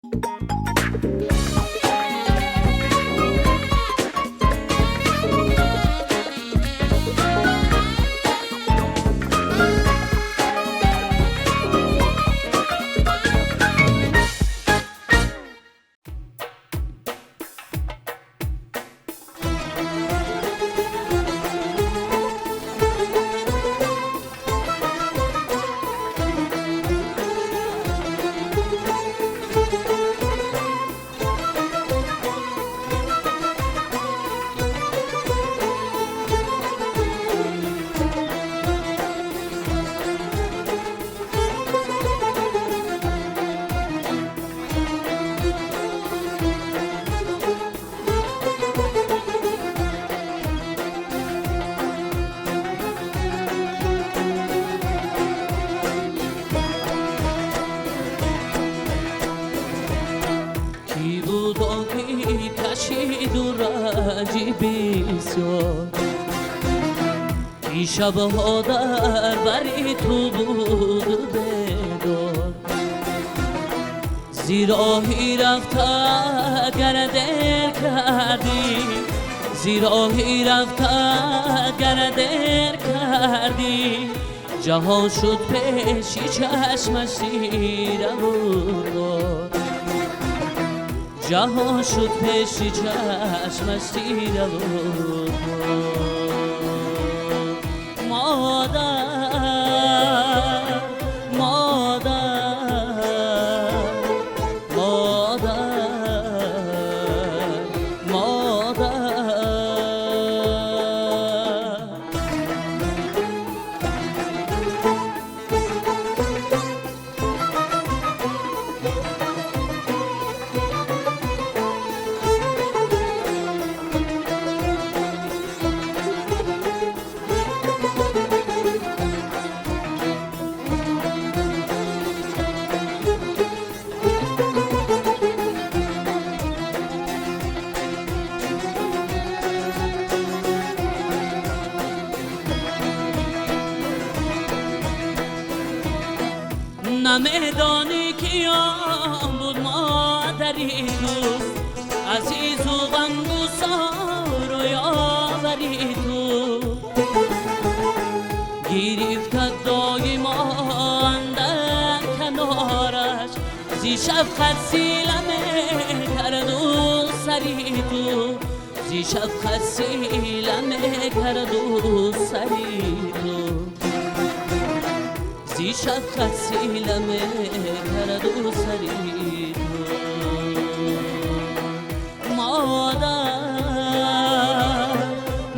Ки буд он ки кашиду ранҷи бисёр, ки шабҳо дар бари ту буд бедор, зи роҳи рафта гар дер кардӣ, зи роҳи рафта гар дер кардӣ, ҷаҳон шуд пеши чашмаш тираву тор, ҷаҳон шуд пеши чашмаш тираву тор. Модар, модар, модар, модар. Намедонӣ киём буд модари ту, азизу ғамгусору ёвари ту, гирифта доимо андар канораш, зи шафқат сила мекарду сари ту, зи шафқат сила мекарду сари ту, зи шафқат сила мекарду сари ту. Модар,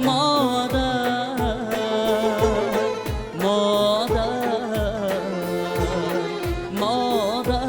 модар, модар, модар.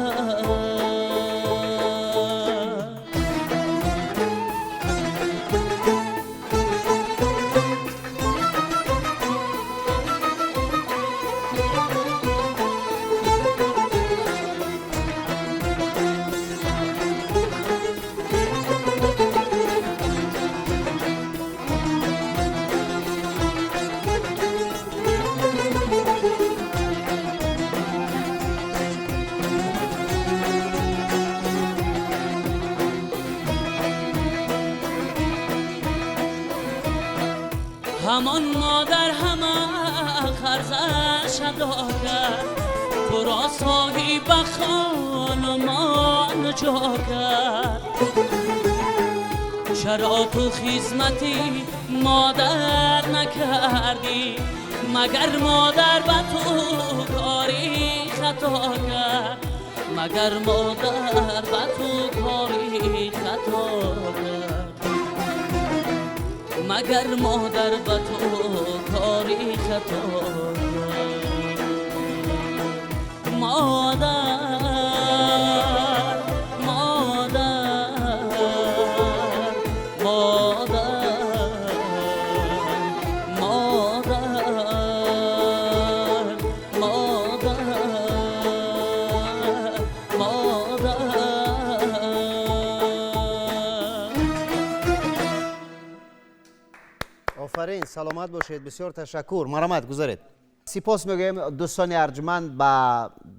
Ҳамон модар ҳама қарзаш адо кард, туро соҳиба хонумон ҷо кард. Чаро ту хизмати модар накардӣ, магар модар ба ту кори хато кард, магар модар ба ту кори хато кард, магар модар ба ту кори хато кард. Модар, модар, модар, модар, модар, модар. Офарин, саломат бошед, бисёр ташаккур. Марҳамат, гузаред. Сипос мегӯем, дӯстони арҷманд, ба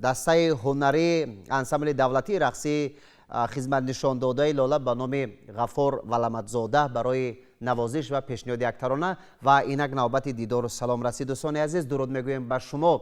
дастаи ҳунарии ансамбли давлатии рақсии Хизматнишондодаи Лола ба номи Ғаффор Валаматзода барои навозиш ва пешниҳоди як тарона. Ва инак навбати дидору салом расид. Дӯстони азиз, дуруд мегӯем ба шумо.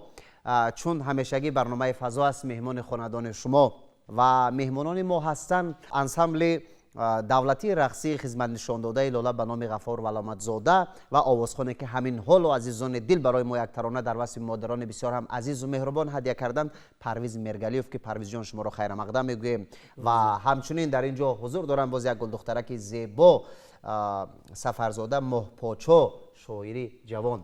Чун ҳамешагӣ барномаи «Фазо» аст меҳмони хонадони шумо ва меҳмонони мо ҳастанд ансамбли давлатии рақсии хизматнишондодаи Лола ба номи Ғаффор Валоматзода ва овозхоне, ки ҳамин ҳоло, азизони дил, барои мо як тарона дар васфи модарони бисёр ҳам азизу меҳрубон ҳадя карданд, Парвиз Мергалиев, ки Парвизҷон, шуморо хайрамақдам мегӯем. Ва ҳамчунин дар ин ҷо ҳузур доранд боз як гулдухтараки зебо, Сафарзода Моҳпочо, шоири ҷавон.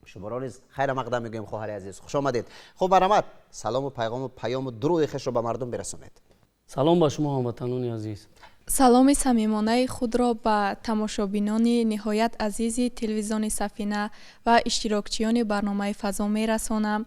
Шуморо низ хайрамақдам мегӯем, хоҳари азиз, хуш омадед. Хуб, марҳамат, салому пайғому паёму дуруди хешро ба мардум бирасонед. Салом ба шумо, ҳамватанони азиз. Саломи самимонаи худро ба тамошобинони ниҳоят азизи телевизиони «Сафина» ва иштирокчиёни барномаи «Фазо» мерасонам.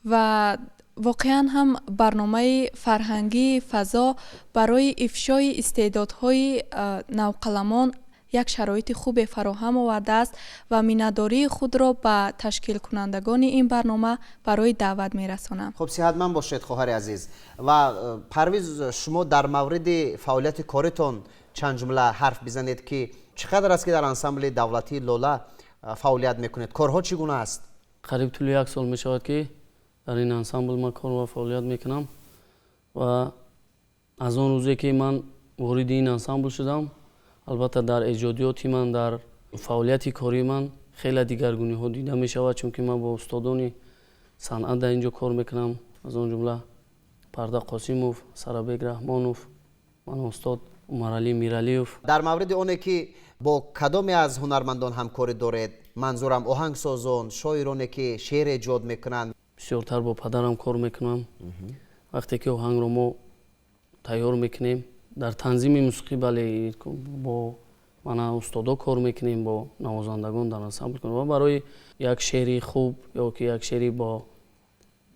Ва воқеан ҳам барномаи фарҳангии «Фазо» барои ифшои истеъдодҳои навқаламон як шароити хубе фароҳам овардааст ва миннатдории худро ба ташкилкунандагони ин барнома барои даъват мерасонам. Хуб, сиҳатманд бошед, хоҳари азиз. Ва Парвиз, шумо дар мавриди фаъолияти коритон чанд ҷумла ҳарф бизанед, ки чӣ қадар аст, ки дар ансамбли давлатии Лола фаъолият мекунед, корҳо чӣ гуна аст? Қариб тӯли як сол мешавад, ки дар ин ансамбл ман кор ва фаъолият мекунам. Ва аз он рӯзе, ки ман вориди ин ансамбл шудам, албатта, дар эҷодиёти ман, дар фаъолияти кории ман хеле дигаргуниҳо дида мешавад, чунки ман бо устодони санъат дар ин ҷо кор мекунам, аз он ҷумла Парда Қосимов, Сарабек Раҳмонов, ман устод Умаралӣ Миралиев. Дар мавриди оне, ки бо кадоме аз ҳунармандон ҳамкорӣ доред, манзурам оҳангсозон, шоироне, ки шеър эҷод мекунанд. Бисёртар бо падарам кор мекунам. Вақте ки оҳангро мо тайёр мекунем дар танзими мусиқӣ, бале, бо мана устодо кор мекунем, бо навозандагон дар ансамбл. Ва барои як шеъри хуб ё ки як шеъри бо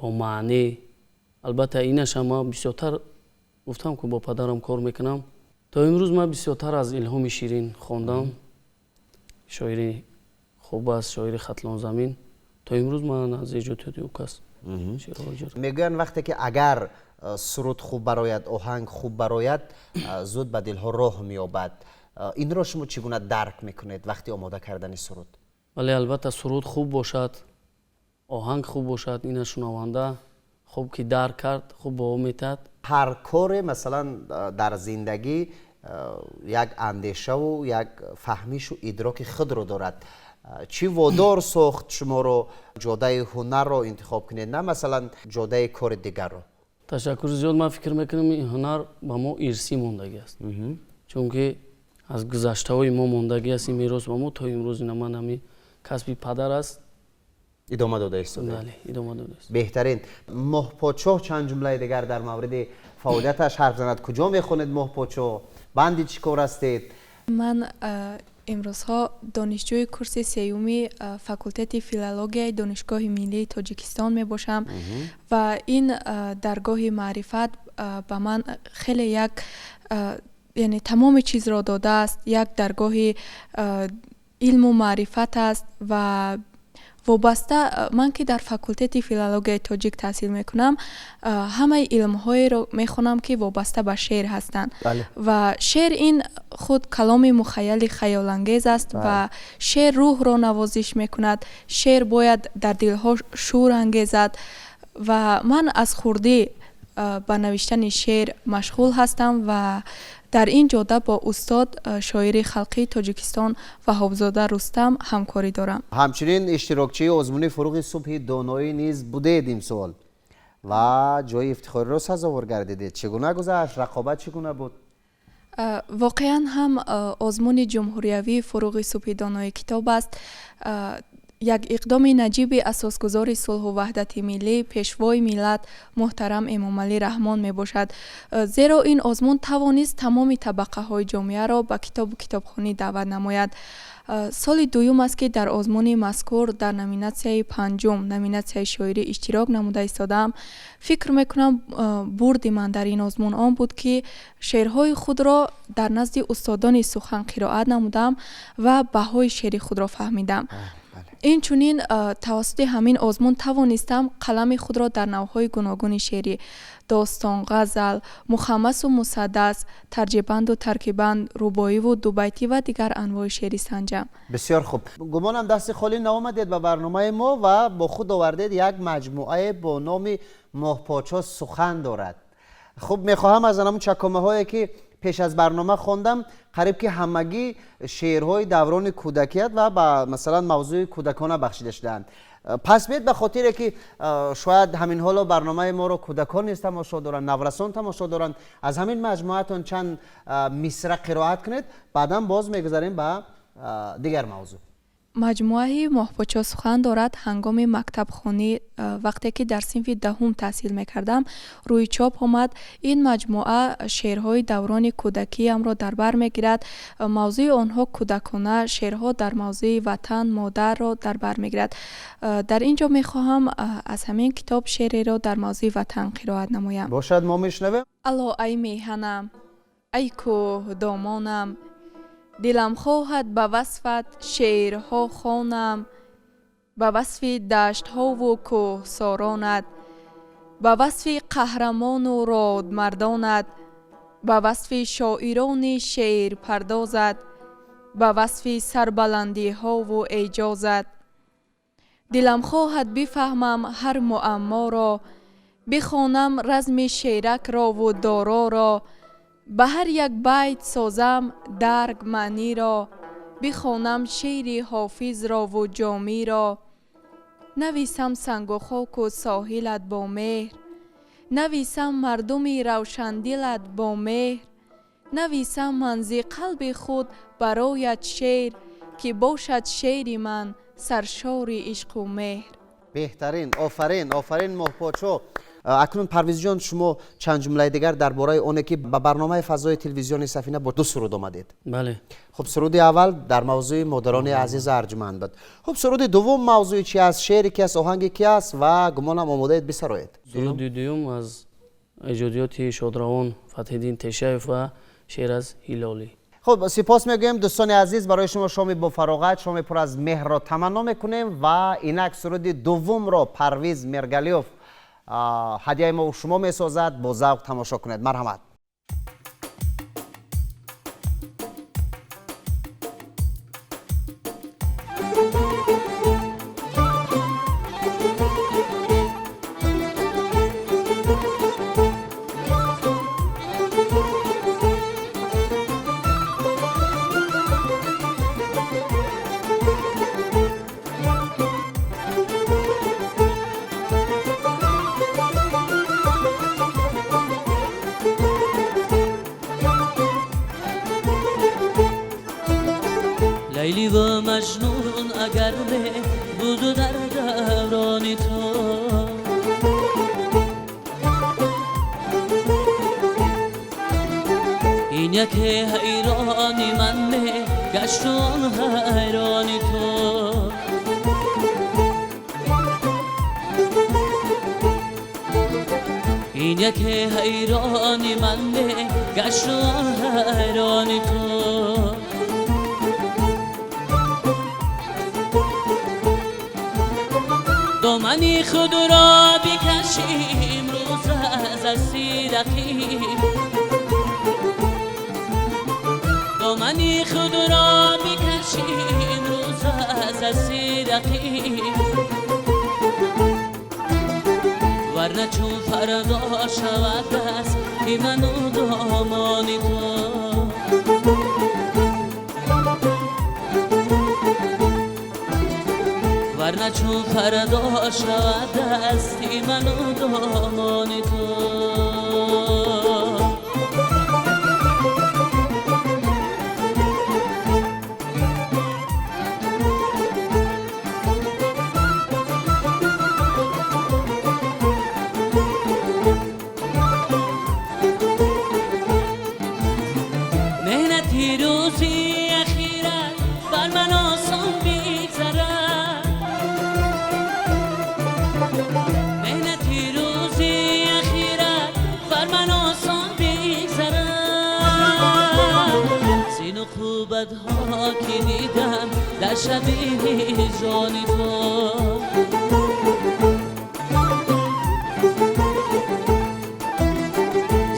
маънӣ, албатта, инаша ман бисёртар гуфтам, ки бо падарам кор мекунам. То имрӯз ман бисёртар аз Илҳоми Ширин хондам, шоири хуб аст, шоири Хатлонзамин. То имрӯз ман аз эҷодиёти ӯ кас. Мегӯянд, вақте ки агар суруд хуб барояд, оҳанг хуб барояд, зуд ба дилҳо роҳ меёбад. Инро шумо чӣ гуна дарк мекунед вақти омода кардани суруд? Бале, албатта, суруд хуб бошад, оҳанг хуб бошад, ина шунаванда хуб ки дарк кард, хуб ба ӯ метаҳад. Ҳар коре, масалан, дар зиндагӣ як андешаву як фаҳмишу идроки худро дорад. Чӣ водор сохт шуморо ҷодаи ҳунарро интихоб кунед, на масалан ҷодаи кори дигарро? Ташаккури зиёд. Ман фикр мекунам, ин ҳунар ба мо ирсӣ мондагӣ аст, чунки аз гузаштаҳои мо мондагӣ аст ин мерос ба мо то имрӯз. Ина ман ҳами касби падар аст. Идома дода истода. Бале, идома дода. Беҳтарин. Моҳподшоҳ чанд ҷумлаи дигар дар мавриди фаъолияташ ҳарф занад. Куҷо мехонед, Моҳподшоҳ, банди чӣ кор ҳастед? Ман имрӯзҳо донишҷӯи курси сеюми факултети филологияи Донишгоҳи миллии Тоҷикистон мебошам ва ин даргоҳи маърифат ба ман хеле як, яъне тамоми чизро додааст, як даргоҳи илму маърифат аст. Ва вобаста ман, ки дар факултети филологияи тоҷик таҳсил мекунам, ҳамаи илмҳоеро мехонам, ки вобаста ба шеър ҳастанд. Ва шеър ин худ каломи мухайяли хаёлангез аст ва шеър рӯҳро навозиш мекунад, шеър бояд дар дилҳо шӯр ангезад. Ва ман аз хурдӣ ба навиштани шеър машғул ҳастам ва дар ин ҷода бо устод, шоири халқии Тоҷикистон Ваҳобзода Рустам ҳамкорӣ дорам. Ҳамчунин иштирокчии озмуни «Фуруғи субҳи доноӣ» низ будед имсол ва ҷои ифтихориро сазовор гардидед. Чӣ гуна гузашт, рақобат чӣ гуна буд? Воқеан ҳам озмуни ҷумҳуриявии «Фуруғи субҳи донои» китоб аст як иқдоми наҷиби асосгузори сулҳу ваҳдати миллӣ, Пешвои миллат муҳтарам Эмомалӣ Раҳмон мебошад, зеро ин озмун тавонист тамоми табақаҳои ҷомеаро ба китобу китобхонӣ даъват намояд. Соли дуюм аст, ки дар озмуни мазкур дар номинатсияи панҷум, номинатсияи шоирӣ, иштирок намуда истодаам. Фикр мекунам, бурди ман дар ин озмун он буд, ки шеърҳои худро дар назди устодони сухан қироат намудам ва баҳои шеъри худро фаҳмидам. Инчунин тавассути ҳамин озмун тавонистам қалами худро дар навъҳои гуногуни шеърӣ: достон, ғазал, мухаммасу мусаддас, тарҷибанду таркибанд, рубоиву дубайтӣ ва дигар анвои шеърӣ санҷам. Бисёр хуб. Гумонам дасти холӣ наомадед ба барномаи мо ва бо худ овардед як маҷмӯае бо номи «Моҳподшо сухан дорад». Хуб, мехоҳам аз ҳамон чакомаҳое ки пеш аз барнома хондам, қариб ки ҳамагӣ шеърҳои даврони кӯдакият ва ба масалан мавзӯи кӯдакона бахшида шудаанд. Пас биед, ба хотире ки шояд ҳамин ҳоло барномаи моро кӯдакон низ тамошо доранд, наврасон тамошо доранд, аз ҳамин маҷмӯаатон чанд мисра қироат кунед, баъдан боз мегузарем ба дигар мавзӯъ. Маҷмӯаи «Моҳподшо сухан дорад» ҳангоми мактабхонӣ, вақте ки дар синфи 10-ум таҳсил мекардам, рӯи чоп омад. Ин маҷмӯа шеърҳои даврони кӯдакиамро дар бар мегирад. Мавзӯи онҳо кӯдакона, шеърҳо дар мавзӯи ватан, модарро дар бар мегирад. Дар ин ҷо мехоҳам аз ҳамин китоб шеъреро дар мавзӯи ватан қироат намоям. Бошад, мо мешунавем. Ало, ай меҳанам, ай кӯҳдомонам, дилам хоҳад ба васфат шеърҳо хонам, ба васфи даштҳову кӯҳсоронат, ба васфи қаҳрамону родмардонат, ба васфи шоирони шеърпардозат, ба васфи сарбаландиҳову эъҷозат. Дилам хоҳад бифаҳмам ҳар муамморо, бихонам разми шеракрову дороро, ба ҳар як байт созам дарк маъниро, бихонам шеъри ҳофизрову ҷомиро. Нависам сангу хоку соҳилат бо меҳр, нависам мардуми равшандилат бо меҳр, нависам манзи қалби худ барояд шеър, ки бошад шеъри ман саршори ишқу меҳр. Беҳтарин, офарин, офарин, Моҳподшо. Акнун, Парвизҷон, шумо чанд ҷумлаи дигар дар бораи оне ки ба барномаи фазои телевизиони Сафина бо ду суруд омадед. Бале. Хуб, суруди аввал дар мавзӯи модарони азизу арҷманд буд. Хуб, суруди дуввум мавзӯи чи аст, шеъри ки аст, оҳанги ки аст ва гумонам омодаед бисароед. Суруди дуюм аз эҷодиёти шодравон Фатҳиддин Тешаев ва шеър аз Ҳилолӣ. Хуб, сипос мегӯем, дӯстони азиз, барои шумо шоми бофароғат, шоми пур аз меҳрро таманно мекунем ва инак суруди дуввумро Парвиз Мергалиёв ҳадияи мо шумо месозад. Бо завқ тамошо кунед, марҳамат. لیلی و مجنون اگر بود در دوران تو، این یک حیرانی من گشت آن حیران تو. این یک حیرانی من گشت آن حیران تو. دامنی خود را بکشیم روز از اسیر رقیب، دامنی خود را بکشیم روز از اسیر رقیب، ورنه چون فردا شود دست من و دامان تو. ورنه چون فردا شود دستی من و دامان تو. مهنتی روزی اخیرت بر من آسان بگذرد، مهنتی روزی اخیرت زین عقوبت ها که دیدم در شب هجران تو.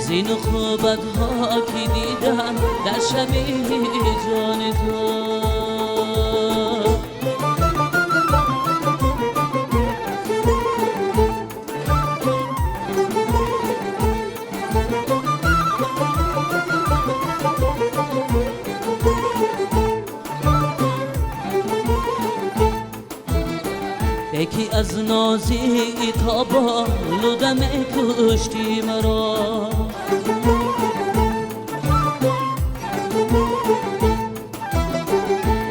زین عقوبت ها که دیدم در شب هجران تو. یکی از نازی تا با لودم کشتی مرا،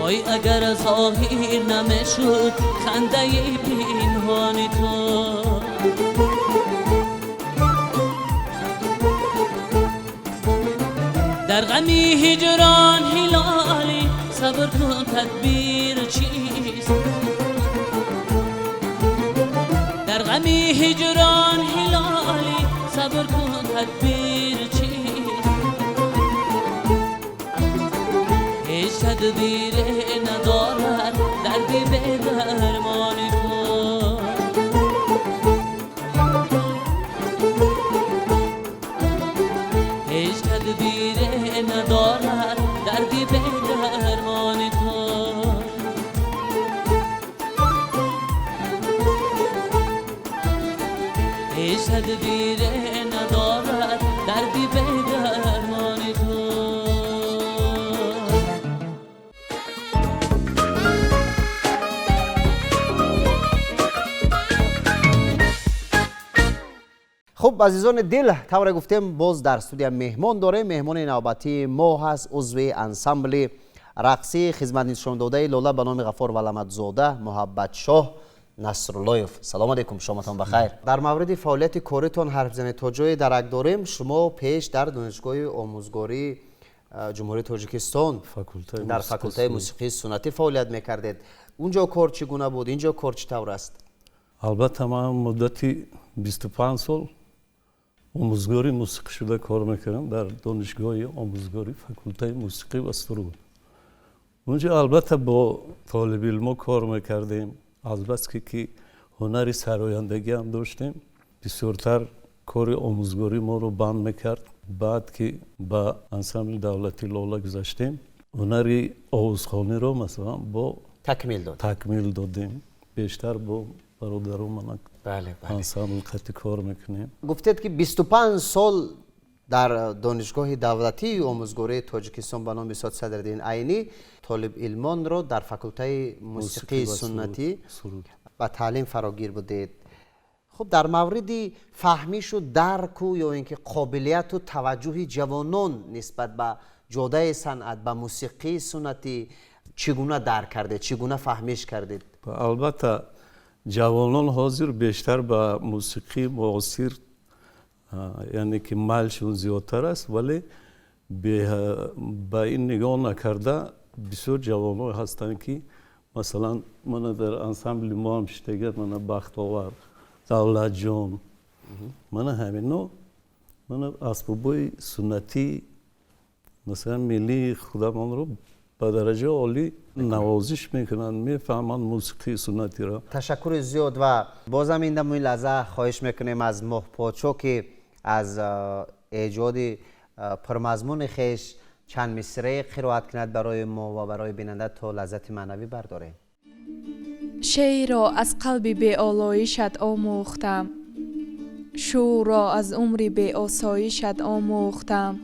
وای اگر ظاهر نمیشد خنده پنهان تو. در غمی هجران هلالی صبر کن تدبیر چیست، در غمی هجران هلالی صبر کن تدبیر چیست، هیچ تدبیر ندارد دردی به درمان تو. هیچ تدبیر ندارد دردی به درمان تو. هیچ تدبیر ندارد دردی به درمان تو. Хуб, азизони дил, тавре гуфтем, боз дар студия меҳмон дорем. Меҳмони навбатии мо ҳаст узви ансамбли рақсии хизматнишондодаи Лола ба номи Ғаффор Валаматзода Муҳаббатшоҳ Насруллоев. Салом алейкум, шоматон бахайр. Дар мавриди фаъолияти коритон ҳарф занед. То ҷое дарак дорем, шумо пеш дар Донишгоҳи омӯзгории Ҷумҳурии Тоҷикистон дар факултаи мусиқии суннатӣ фаъолият мекардед. Унҷо кор чӣ гуна буд? Инҷо кор чӣ тавр аст? Албатта, ман муддати 25 сол омӯзгори мусиқӣ шуда кор мекардам дар донишгоҳи омӯзгорӣ факултаи мусиқӣ ва суруд. Унҷо албатта бо толибилмо кор мекардем. Азбаски ки ҳунари сарояндагӣ ҳам доштем, бисёртар кори омӯзгорӣ моро банд мекард. Баъд ки ба ансамбли давлатии Лола гузаштем, ҳунари овозхониро масалан бо такмил додем. Бештар бо бародарон ансамбл қати кор мекунем. Гуфтед ки 25 сол дар Донишгоҳи давлатии омӯзгории Тоҷикистон ба номи Устод Садриддин Айнӣ толибилмонро дар факултаи мусиқии суннатӣ ба таълим фарогир будед. Хуб, дар мавриди фаҳмишу дарку ё ин ки қобилияту таваҷҷӯҳи ҷавонон нисбат ба ҷодаи санъат, ба мусиқии суннатӣ чӣ гуна дарк кардед, чӣ гуна фаҳмиш кардед? Албатта, ҷавонон ҳозир бештар ба мусиқии муосир, яъне ки майлшон зиёдтар аст, вале ба ин нигоҳ накарда бисёр ҷавонҳое ҳастанд ки масалан мана дар ансамбли мо ҳам шитагар, мана Бахтовар, Давлатҷон, мана ҳамино, мана асбобҳои суннатӣ, масалан миллии худамонро ба дараҷаи олӣ навозиш мекунанд, мефаҳманд мусиқии суннатиро. Ташаккури зиёд ва бозам ин дамои лаҳза хоҳиш мекунем аз Моҳподшоҳ ки аз эҷоди пурмазмуни хеш чанд мисраe қироат кунад барои мо ва барои бинанда то лаззати маънавӣ бардорем. Шеърро аз қалби беолоишат омӯхтам, шӯрро аз умри беосоишат омӯхтам,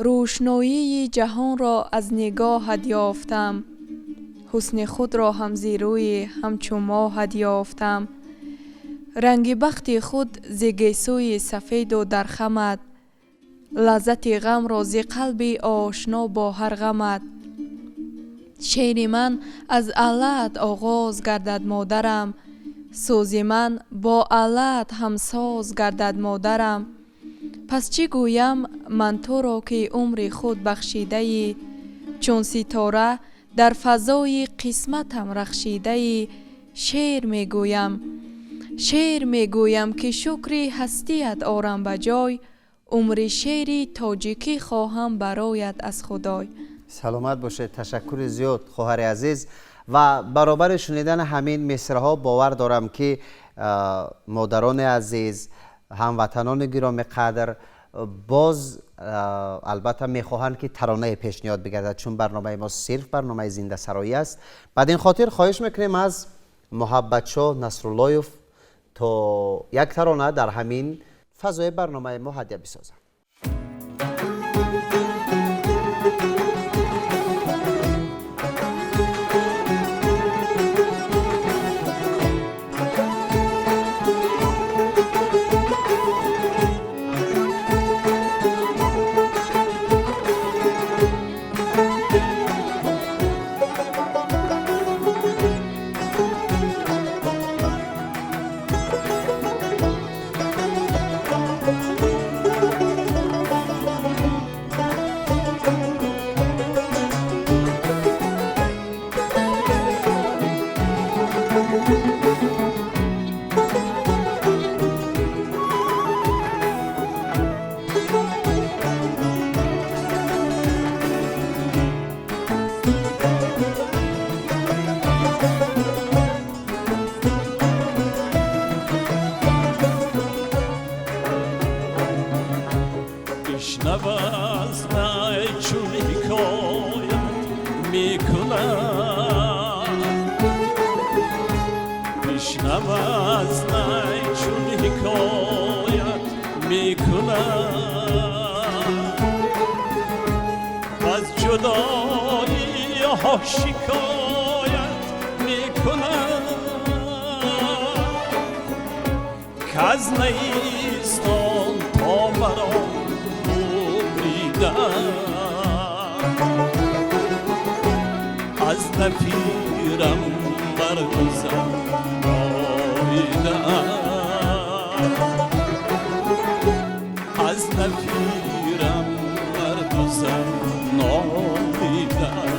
рӯшноии ҷаҳонро аз нигоҳат ёфтам, ҳусни худро ҳам зи рӯи ҳамчу моҳат ёфтам, ранги бахти худ зи гесӯи сафеду дар хамат, лаззати ғамро зи қалби ошно бо ҳар ғамат. Шеъри ман аз аллаат оғоз гардад модарам, сӯзи ман бо аллаат ҳамсоз гардад модарам. Пас чӣ гӯям ман туро ки умри худ бахшидаӣ, чун ситора дар фазои қисматам рахшидаӣ. Шеър мегӯям, шеър мегӯям ки шукри ҳастият орам ба ҷой, умри шеъри тоҷикӣ хоҳам барояд аз Худой. Саломат бошед, ташаккури зиёд, хоҳари азиз. Ва баробари шунидани ҳамин мисраҳо бовар дорам, ки модарони азиз, ҳамватанони гиромӣ қадр боз албатта мехоҳанд, ки таронае пешниҳод бигардад, чун барномаи мо сирф барномаи зиндасароӣ аст. Бад ин хотир хоҳиш мекунем аз Муҳаббатшоҳ Насруллоев, то як тарона дар ҳамин фазои барномаи мо ҳадя бисозад. Бишнав, най чун ҳикоят мекунам, бишнав, най чун ҳикоят мекунам, аз ҷудоиҳо шикоят мекунам, каз наистон то маро буридан, аз нафирам баргузар норидан, аз нафирам баргузар норидан.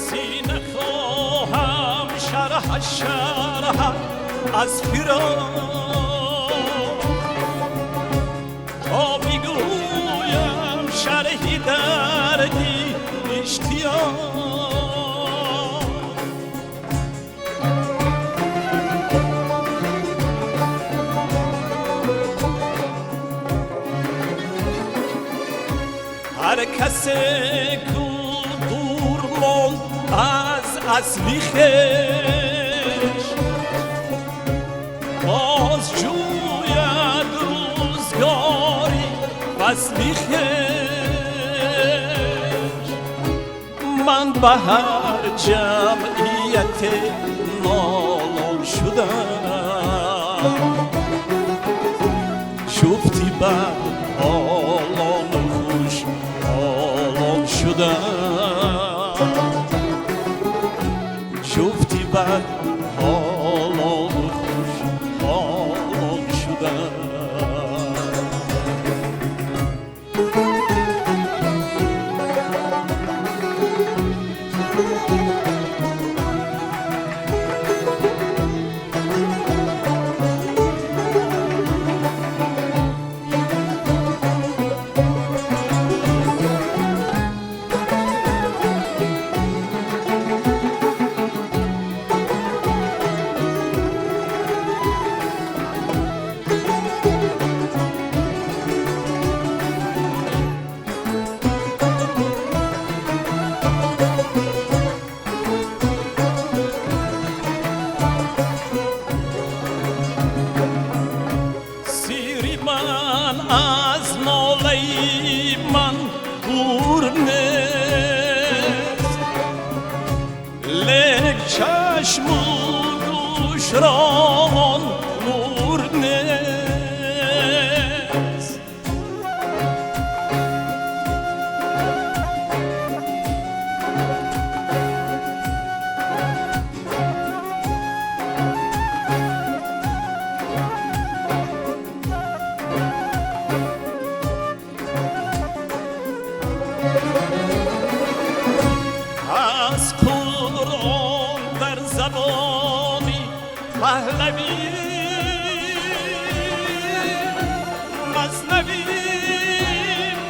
Сина хоҳам шарҳ шарҳ аз фироқ, то бигӯям шарҳи дарди иштиёқ. Ҳар касе ку дур монд аз асли хеш, боз ҷӯяд рӯзгори васли хеш. Ман ба ҳар ҷамъияте нолон шудам, ҷуфти бад ҳолону хуш ҳолон шудам, ҷуфти бад ҳолону хуш ҳолон шудам. Чароғон нур нест. Аз Қуръон дар забони паҳлавӣ, маснавӣ,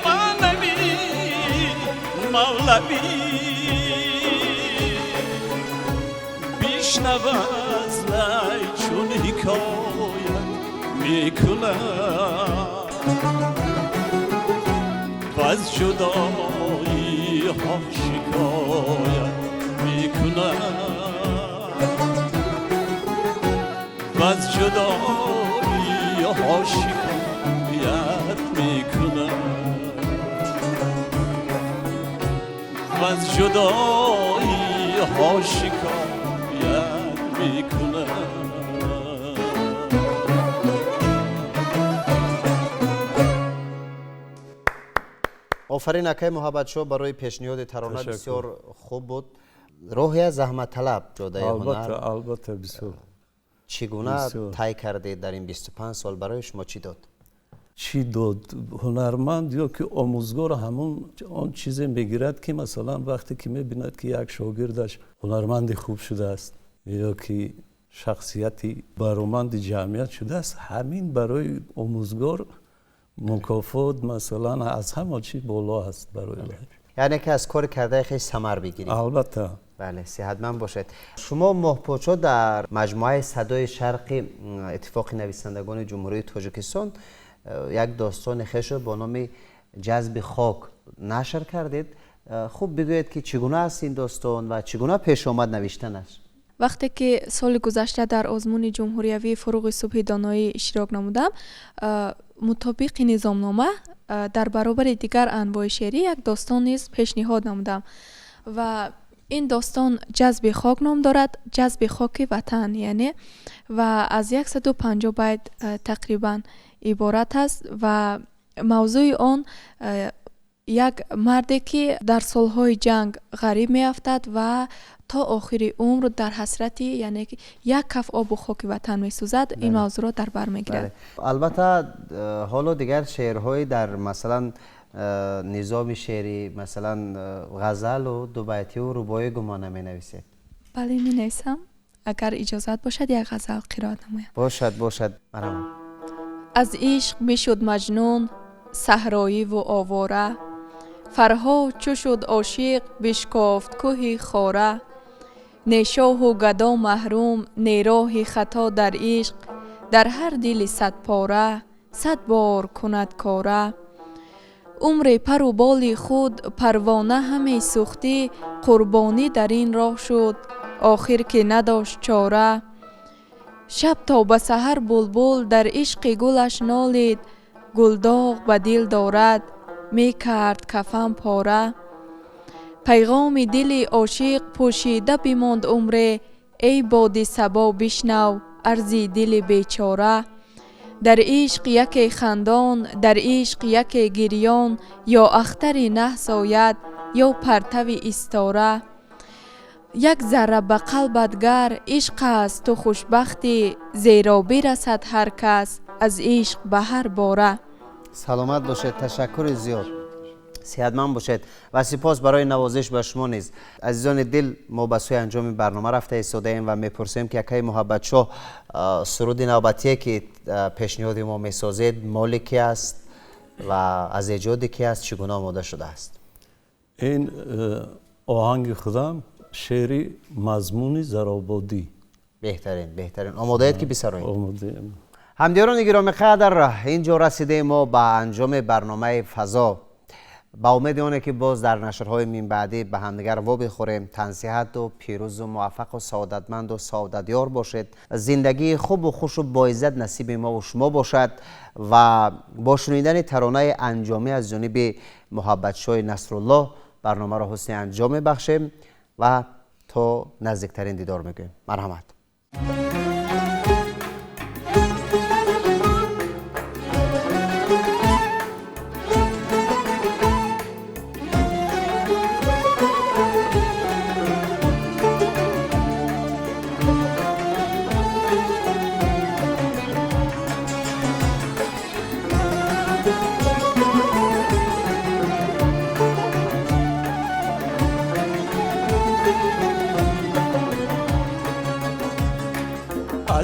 маънавӣ, мавлавӣ бишнав, аз лай чун ҳикоят мекунад, ваз ҷудоиҳо шикоят мекунад, ваз ҷудоиҳо шикоят мекунад, ваз ҷудоиҳо шикоят мекунад. Офарин, акай Муҳаббатшоҳ, барои пешниҳоди тарона. Ташаккур. Бисёр хуб буд. Роҳе заҳматталаб ҷодаи Албатта, ҳунар. албатта, бисёр. Чӣ гуна Бисёр. тай кардед дар ин 25 сол? Барои шумо чӣ дод? Чӣ дод? Ҳунарманд ё ки омӯзгор ҳамон он чизе мегирад, ки масалан вақте ки мебинад, ки як шогирдаш ҳунарманди хуб шудааст ё ки шахсияти бароманди ҷамъият шудааст, ҳамин барои омӯзгор мукофот, масалан, аз ҳама чӣ боло аст барои вай. Яъне ки аз кори кардаи хеш самар бигиред. Албатта. Бале, сиҳатманд бошед. Шумо, Моҳпочо, дар маҷмӯаи «Садои шарқи» Иттифоқи нависандагони Ҷумҳурии Тоҷикистон як достони хешро бо номи «Ҷазби хок» нашр кардед. Хуб, бигӯед, ки чӣ гуна аст ин достон ва чӣ гуна пеш омад навиштанаш? Вақте ки соли гузашта дар озмуни ҷумҳуриявии «Фуруғи субҳи доноӣ» иштирок намудам, мутобиқи низомнома дар баробари дигар анвои шеърӣ як достон низ пешниҳод намудам ва ин достон «Ҷазби хок» ном дорад, ҷазби хоки ватан яъне, ва аз 150 байт тақрибан иборат аст ва мавзӯи он як марде, ки дар солҳои ҷанг ғариб меафтад ва то охири умр дар ҳасрати, яъне ки як каф обу хоки ватан месӯзад, ин мавзӯъро дар бар мегирад. Албатта, ҳоло дигар шеърҳои дар, масалан, низоми шеърӣ, масалан, ғазалу дубайтиву рубоӣ гумона менависед? Бале, менависам. Агар иҷозат бошад, як ғазал қироат намоям. Бошад, бошад, марҳамат. Аз ишқ бишуд маҷнун саҳроиву овора, Фарҳод чу шуд ошиқ бишкофт кӯҳи хора. Не шоҳу гадо маҳрум, не роҳи хато дар ишқ, дар ҳар дили садпора сад бор кунад кора. Умре пару боли худ парвона ҳаме сӯхтӣ, қурбонӣ дар ин роҳ шуд, охир ки надошт чора. Шаб то ба саҳар булбул дар ишқи гулаш нолид, гулдоғ ба дил дорад, мекард кафан пора. Пайғоми дили ошиқ пӯшида бимонд умре, эй боди сабо, бишнав арзи дили бечора. Дар ишқ яке хандон, дар ишқ яке гирён, ё ахтари наҳс ояд, ё партави истора. Як зарра ба қалбат гар ишқ аст, ту хушбахтӣ, зеро бирасад ҳар кас аз ишқ ба ҳар бора. Саломат бошед, ташаккури зиёд, сиҳатманд бошед ва сипос барои навозиш ба шумо низ. Азизони дил, мо ба сӯи анҷоми барнома рафта истодаем ва мепурсем, ки акаи Муҳаббатшоҳ, суруди навбатие, ки пешниҳоди мо месозед, моли ки аст ва аз эҷоди ки аст, чӣ гуна омода шудааст? Ин оҳанги худам, шеъри Мазмуни Зарободӣ. Беҳтарин, беҳтарин. Омодаед, ки бисароед? Омодаем. Ҳамдиёрони гиромӣ қадр, ин ҷо расидем мо ба анҷоми барномаи «Фазо». Ба умеди оне, ки боз дар нашрҳои минбаъдӣ ба ҳамдигар вобихӯрем, тансиҳату пирӯзу муваффақу саодатманду саодатёр бошед. Зиндагии хубу хушу боиззат насиби мову шумо бошад ва бо шунидани таронаи анҷомӣ аз ҷониби Муҳаббатшоҳи Насруллоҳ барномаро ҳусни анҷом мебахшем ва то наздиктарин дидор мегӯем. Марҳамат.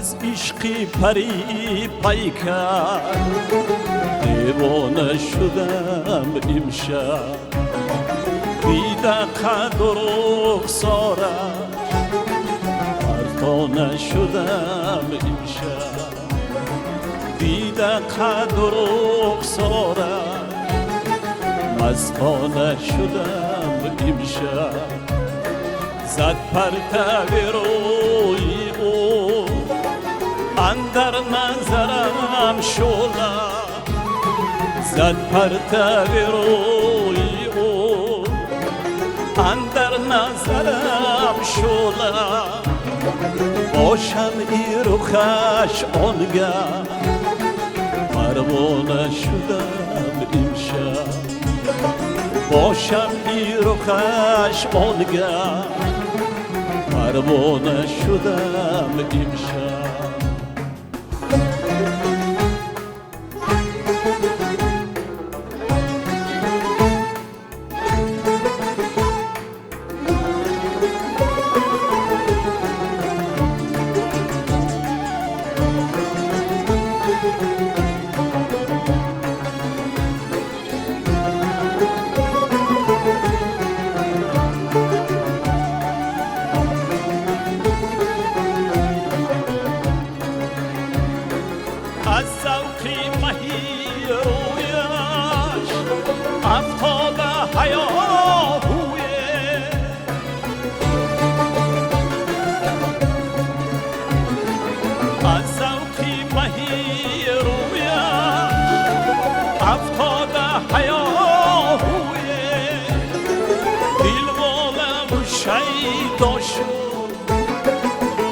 Аз ишқи пари пайкар девона шудам имшаб. Дида қад рухсораш мардона шудам имшаб. Дида қад рухсораш мастона шудам имшаб. Зад партави рӯи ӯ андар назарам шӯла. Зад партави рӯи ӯ андар назарам шӯла. Бо шамъи рухаш он гаҳ парвона шудам имшаб. Бо шамъи рухаш он гаҳ парвона шудам имшаб. Аз завқи маҳи рӯяш афтода ҳаёҳӯе. Аз завқи маҳи рӯяш афтода ҳаёҳӯе. Дилволаву шайдо шуд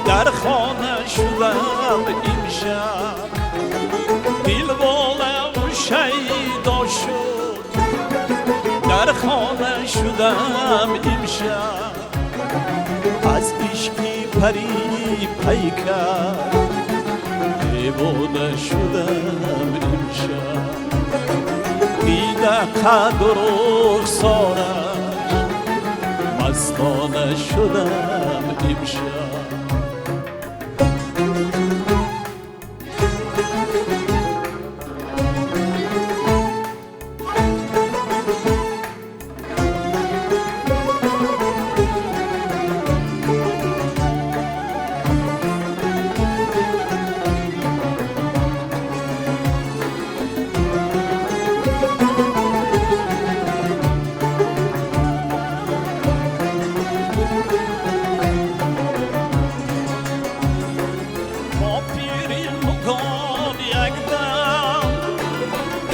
дар хона шудам имшаб. Дилволаву шайдо шуд дар хона шудам имшаб. Аз ишқи пари пайкар девона шудам имшаб. Дида қад рухсораш мастона шудам имшаб.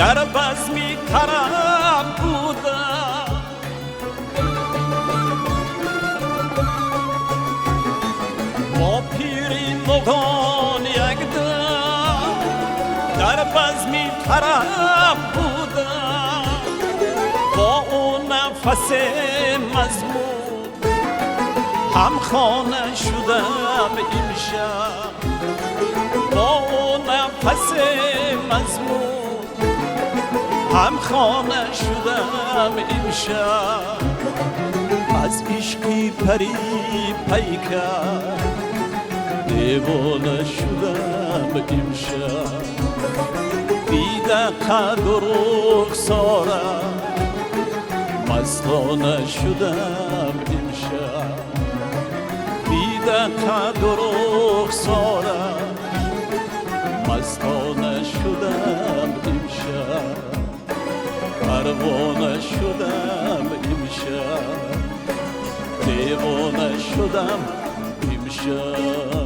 Дар базми тараб будам. Бо пири муғон якдам дар базми тараб будам. Бо ӯ нафасе мазмун ҳамхона шудам имшаб. Бо ӯ нафасе мазмун ҳамхона шудам имшаб. Аз ишқи пари пайкар девона шудам имшаб. Дида қад рухсораш мастона шудам имшаб. Дида қад рухсораш мастона шудам имшаб. Парвона шудам имшаб. Девона шудам имшаб.